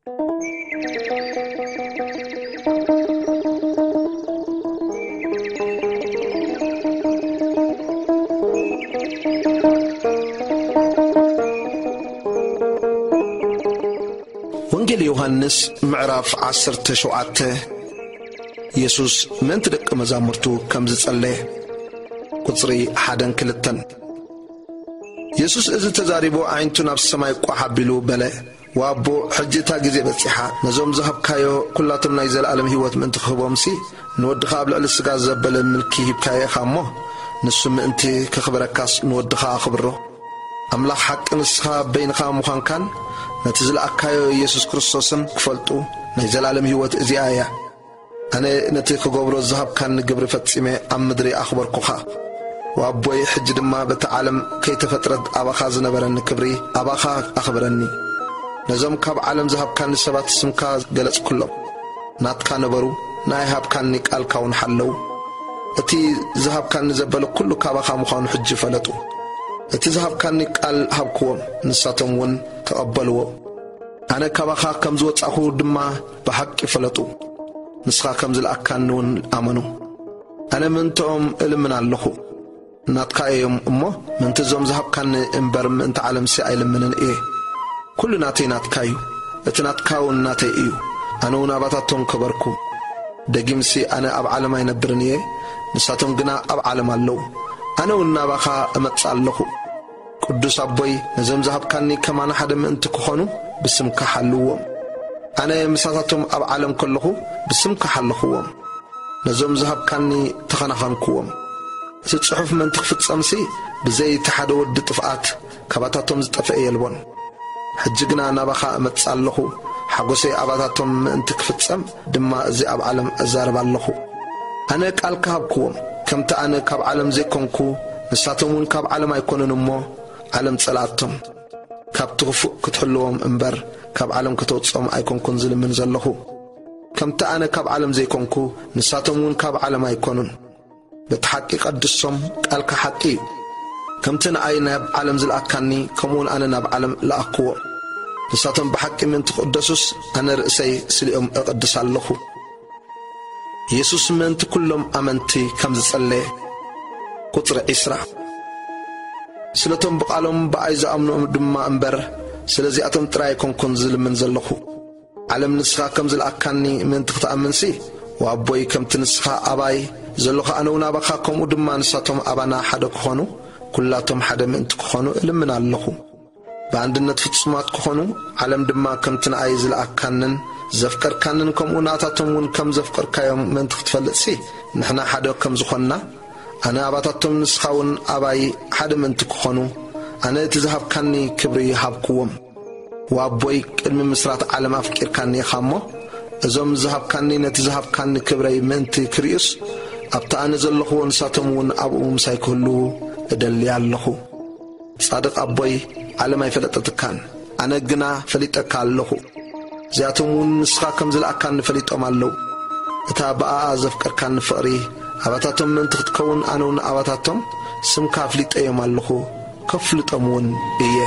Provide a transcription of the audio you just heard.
ወንጌል ዮሃንስ ምዕራፍ ዓሰርተ ሸውዓተ። የሱስ ምእንቲ ደቂ መዛሙርቱ ከም ዝጸለየ። ቁጽሪ ሓደን ክልተን። የሱስ እዚ ተዛሪቡ፣ ኣዒንቱ ናብ ሰማይ ቋሕ ኣቢሉ በለ፣ "ወኣቦ፣ ሕጂ እታ ግዜ በጺሓ። ነዞም ዝሃብካዮ ኲላቶም ናይ ዘለኣለም ህይወት ምእንቲ ክህቦምሲ፣ ንወድኻ ኣብ ልዕሊ ስጋ ዘበለ ምልኪ ሂብካዮ ኢኻ እሞ፣ ንሱ ምእንቲ ከኽብረካስ ንወድኻ ኣኽብሮ። ኣምላኽ ሓቂ ንስኻ በይንኻ ምዃንካን ነቲ ዝለኣካዮ የሱስ ክርስቶስን ክፈልጡ ናይ ዘለኣለም ህይወት እዚኣ እያ። ኣነ ነቲ ክገብሮ ዝሃብካኒ ግብሪ ፈጺመ ኣብ ምድሪ ኣኽበርኩኻ። ወኣቦይ፣ ሕጂ ድማ በቲ ዓለም ከይተፈጥረት ኣባኻ ዝነበረኒ ክብሪ ኣባኻ ኣኽብረኒ። ነዞም ካብ ዓለም ዝሃብካኒ ሰባት ስምካ ገለጽኩሎም። ናትካ ነበሩ፣ ናይ ሃብካኒ ቃልካ እውን ሓለዉ። እቲ ዝሃብካኒ ዘበለ ኩሉ ካባኻ ምዃኑ ሕጂ ፈለጡ። እቲ ዝሃብካኒ ቃል ሃብክዎም፣ ንሳቶም እውን ተቐበልዎ። ኣነ ካባኻ ከም ዝወጻኹ ድማ ብሓቂ ፈለጡ። ንስኻ ከም ዝለኣካኒ እውን ኣመኑ። ኣነ ምእንትኦም እልምን ኣለኹ። ናትካ እዮም እሞ፣ ምእንቲ እዞም ዝሃብካኒ እምበር፣ ምእንቲ ዓለምሲ ኣይልምንን እየ። ኩሉ ናተይ ናትካ እዩ፣ እቲ ናትካ እውን ናተይ እዩ። ኣነ እውን ኣባታቶም ከበርኩ። ደጊምሲ ኣነ ኣብ ዓለም ኣይነብርን እየ፣ ንሳቶም ግና ኣብ ዓለም ኣለዉ። ኣነ እውን ናባኻ እመጽእ ኣለኹ። ቅዱስ ኣቦይ፣ ነዞም ዝሃብካኒ ከማና ሓደ ምእንቲ ክኾኑ ብስምካ ሓልዎም። ኣነ ምሳታቶም ኣብ ዓለም ከለኹ ብስምካ ሓለኽዎም። ነዞም ዝሃብካኒ ተኸናኸንክዎም። እቲ ጽሑፍ ምእንቲ ክፍጸምሲ፣ ብዘይ እቲ ሓደ ወዲ ጥፍኣት ካባታቶም ዝጠፍአ የልቦን። ሕጂ ግና ናባኻ እመጽእ ኣለኹ፣ ሓጎሰይ ኣባታቶም ምእንቲ ክፍጸም ድማ እዚ ኣብ ዓለም እዛረብ ኣለኹ። ኣነ ቃልካ ሃብክዎም፣ ከምቲ ኣነ ካብ ዓለም ዘይኮንኩ፣ ንሳቶም እውን ካብ ዓለም ኣይኮኑን እሞ፣ ዓለም ጸልኣቶም። ካብቲ ክፉእ ክትሕልዎም እምበር፣ ካብ ዓለም ከተውጽኦም ኣይኮንኩን ዝልምን ዘለኹ። ከምቲ ኣነ ካብ ዓለም ዘይኮንኩ፣ ንሳቶም እውን ካብ ዓለም ኣይኮኑን። በቲ ሓቂ ቀድሶም፣ ቃልካ ሓቂ እዩ። ከምቲ ንኣይ ናብ ዓለም ዝለኣካኒ፣ ከምኡውን ኣነ ናብ ዓለም ለኣክዎ። ንሳቶም ብሓቂ ምእንቲ ክቕደሱስ፣ ኣነ ርእሰይ ስሊኦም እቕድስ ኣለኹ። የሱስ ምእንቲ ኩሎም ኣመንቲ ከም ዝጸለየ። ቁጽሪ ዒስራ። ስለቶም ብቓሎም ብኣይ ዝኣምኑ ድማ እምበር፣ ስለዚኣቶም ጥራይ ኣይኮንኩን ዝልምን ዘለኹ። ዓለም ንስኻ ከም ዝለኣካኒ ምእንቲ ክትኣምንሲ፣ ወኣቦይ፣ ከምቲ ንስኻ ኣባይ ዘለኻ፣ ኣነ እውን ኣባኻ፣ ከምኡ ድማ ንሳቶም ኣባና ሓደ ክኾኑ፣ ኩላቶም ሓደ ምእንቲ ክኾኑ እልምን ኣለኹ። ብኣንድነት ፍጹማት ክኾኑ፣ ዓለም ድማ ከምቲ ንኣይ ዝለኣካንን ዘፍቀርካንን፣ ከምኡ ናታቶም እውን ከም ዘፍቀርካዮም ምእንቲ ክትፈልጥሲ፣ ንሕና ሓደ ከም ዝኾንና፣ ኣነ ኣባታቶም ንስኻ እውን ኣባይ ሓደ ምእንቲ ክኾኑ፣ ኣነ እቲ ዝሃብካኒ ክብሪ ሃብክዎም። ወኣቦይ፣ ቅድሚ ምስራት ዓለም ኣፍቂርካኒ ኢኻ እሞ፣ እዞም ዝሃብካኒ፣ ነቲ ዝሃብካኒ ክብረይ ምእንቲ ክርእዩስ፣ ኣብቲ ኣነ ዘለኹዎ ንሳቶም እውን ኣብኡ ምሳይ ክህልዉ እደሊ ኣለኹ። ጻድቕ ኣቦይ፣ ዓለም ኣይፈለጠትካን፣ ኣነ ግና ፈሊጠካ ኣለኹ። እዚኣቶም እውን ንስኻ ከም ዝለኣካኒ ፈሊጦም ኣለዉ። እታ ብኣኣ ዘፍቀርካኒ ፍቕሪ ኣባታቶም ምእንቲ ክትከውን፣ ኣነ እውን ኣባታቶም ስምካ ኣፍሊጠዮም ኣለኹ፣ ከፍልጦም እውን እየ።